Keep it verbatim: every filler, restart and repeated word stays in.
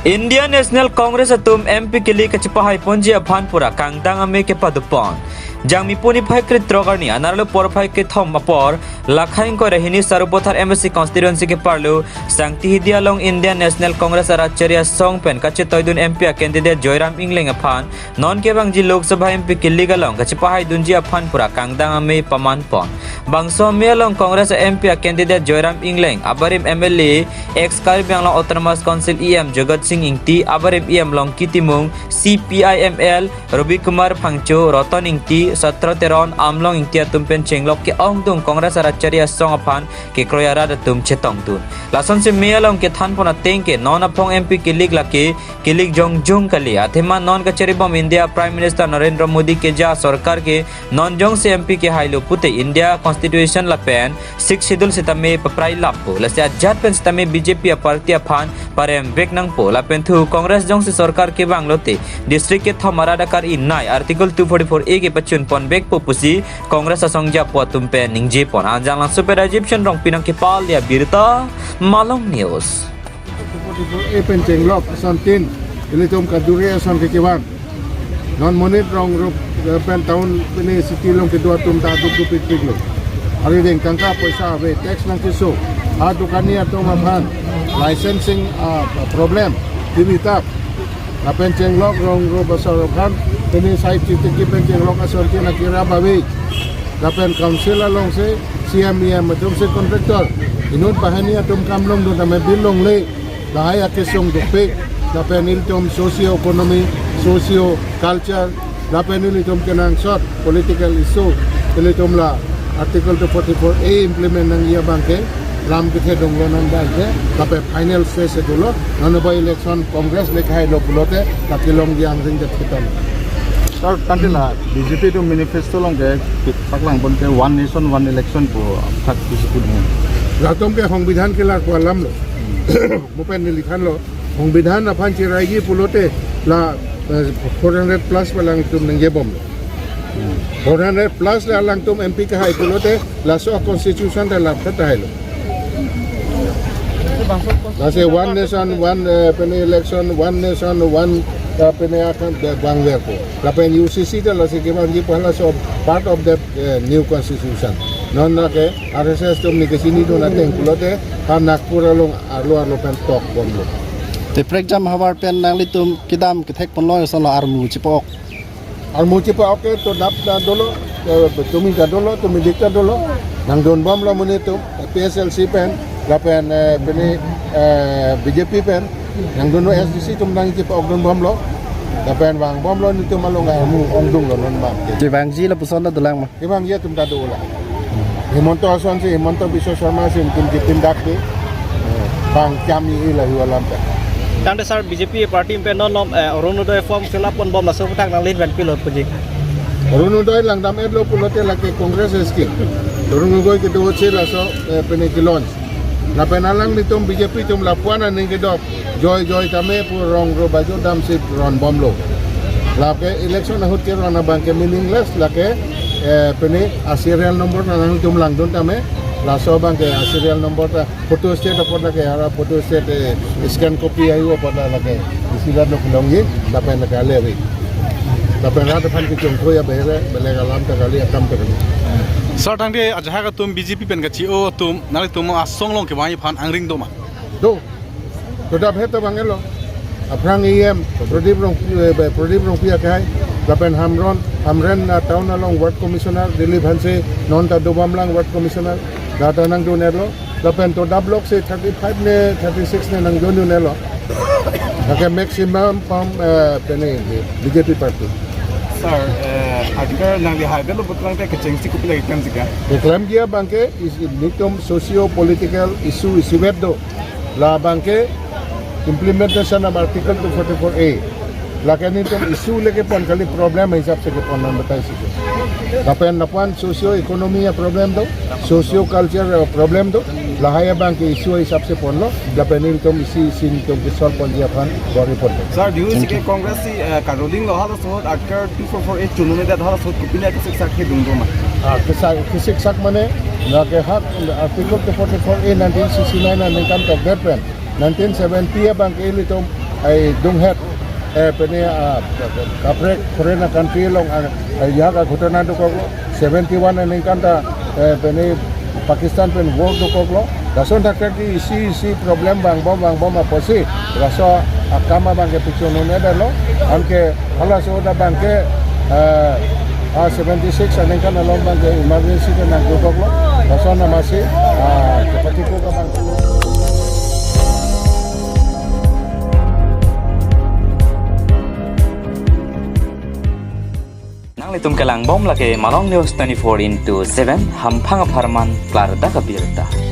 Indian National Congress atum M P kili kachepahai ponji aphan pura kangdang amei kepadopon. Jangmi puni phai krethrok arni anarlo porphai kethom apor, lakhai ingkoi ra hini Sarupathar M A C constituency keparlo, Sangtihidi along Indian National Congress arat Chari Asong pen kachetoidun M P a candidate Joyram Engleng aphan, non kevangji Lok Sabha M P kilik along kachepahaidunji aphan pura kangdang amei pamanpon. Bangso amei along Congress M P a candidate Joyram Engleng, abarim M L A, ex Karbi Anglong Autonomous Council E M Jagat Singh Ingti, abarim E M Longki Timung, C P I M L, Robi Kumar Phangcho, Roton Ingti, Satro Teron, Amlong Ingti atum pen chenglok ke-ongdung Congress arat Chari Asong aphan kekroi arat atum chetongdun. Lasonsi amei along kethanpon ateng ke non aphong M P kilik lake kilik jongjong kali. Athema non kacharibom India Prime Minister Narendra Modi keja sorkar ke non jongsi M P kehailo pute India Constitution lapen Sixth Schedule sitame paprai lappo. Lasi ajat pen sitame B J P a party aphan paremvek nangpo. Lapen thu Congress jongsi sorkar kevang lote district kethom arat akar-i nei Article two forty-four A kepachunponvekpo pusi Congress asong japo atum pen ningjepon. Anjang Langso pen Rajiv Shen Rongpi nangkepale abirta, Malong News. Forty-four A pen chenglok asontin, ilitum kadure ason kekevang. Non monit rong rup, eh, pen town pini city along kedo atum ta duk duk pik pik lo. Ari deng tangka poisa ave, tax nangkeso. Ha dukani atum aphan licensing, ah, problem. Tini tap. Lapen chenglok rong rup asor aphan, pini side city ki pen chenglok asontin akira babi. Lapen council alongsi C M E M atumsi contractor. Inut banghini atum kam longdun tame bill longle. Lahai akesung dukpik. Lapen ilitum socio economy, socio culture. Lapen ilitum kenangsot political issue. Ilitum la Article two forty-four A implement nangji abangke. Lam kethedung lo nang abangke. Lapen final stage ke dolo. Non election Congress le kahailo pulote, ta kelongji angring det kitan. Sir, tangte la B J P atum manifesto along ke paklangpon ke One Nation, One Election pu thak B J P atum. Latum ke songbidhan kelar pu alam lo. Mo pen neli thanlo, songbidhan aphan cheraiji pulote la, eh, four hundred plus pu alangtum nangjebom lo. Four hundred plus le alangtum M P kahai pulote laso constitution ta lap ta hailo. Lasi One Nation, One, eh, pini election, One Nation, One, eh, pini akan de bangver ko. Lapen U C C ta lasi kevangji pu halaso part of that, eh, new constitution. Non lake R S S atum neli kachinidun ateng pulote ha Nagpur along arlo arlo pen tokbomlo. Te prekjam havar pen nanglitum kedam kethekponlo, lason lo armu chepa-ok. Armu chepa-ok ke todap ta dolo, eh, tumi ta dolo, tumidik ta dolo. Nangdunbomlo monit atum, P S L C pen, lapen, eh, pini, eh, B J P pen, nangdunlo S D C atum nangchepa-ok dunbomlo. Lapen vangbomlo nelitum along armu ongdunglo non abang. Kevangji lapuson ta dolang ma? Kevangji atum ta dolang. Himanta asonsi, Himanta Biswa Sarma si nelitum kipindak ke. Bang kami ila hiwa lampe. Tangte sir, B J P party pen non non, eh, Orunodoi form fill up ponbom, laso aputhak nangli pen pilo puji. Orunodoi langdam-etlo pulote lake Congress scheme. Orunodoi kedo che laso, eh, pini ke-launch. Lapen alanglitum B J P atum lapuan aning kedok. Joi joi tame pu rong ro bajo damsi ronbomlo. Lake election ahut keron abangke meaningless lake, eh, pini a serial number nangtum langdun tame. Laso abangke a serial number ta photo state apot lake, ara photo state, eh, scan copy ayu apot lake. Isi rat lo kelongji, lapen lake ale avi. Lapen rat aphan kechongthu ya behere, belek alam ta kali, akam ta kali. Sir, tangte ajahak atum B J P pen kachi-o atum, nanglitum asong along kevangji aphan angring do ma? Do. Todap het abang elo. Aphrang E M, Pradip Rongpi, eh, Pradip Rongpi akhai, lapen Hamren, Hamren, ah, town along ward commissioner, Dilip Hanse, non ta dobom lang ward commissioner, la ta nangdun-etlo, lapen todap lok si thirty-five ne, thirty-six ne nangdun-un-etlo. Lake maximum from, eh, pini B J P party. Sir, eh, article nangli haidet lo putlangte kechengsi kopi lagi kan sika? Keklemji abangke is nelitum socio political issue isivet do. La abangke implementation of Article two forty-four A. Lake nelitum issue le kepon kali, problem hisap si kepon, non batai si ke. Lapen lapuan socio economy a-problem do, socio culture a-problem do. Lahai abangke issue hisap si ponlo. Lapen nelitum isi isi nelitum ke-solve ponji aphan bor-i ponlo. Sir, do you see Congress si, eh, karuling lo halaso ahut Article two forty-four A chunune-det halaso ahut kopine kesiksak hedung do ma? Ah, kesak, kesiksak mane, lake hak Article two forty-four A nineteen sixty-nine aningkan tokdet pen nineteen seventy abangke ilitum ai dunghet, eh, pene, ah, kaprek foreign country along, ah, ah, ajahak aghotona dokoklo, seventy one aningkan ta, eh, pene Pakistan pen war dokoklo. Lason thakthak ke isi isi problem vangbom vangbom apotsi laso akam abang ke pichun un-edetlo. Anke halaso ahut abang ke, eh, ah, seventy six aningkan along abang ke emergency ke nangdokoklo. Lason amatsi, ah, kepatiko abang. Nanglitum kelangbom lake Malong News twenty-four into seven, hamphang apharman klardak abirta.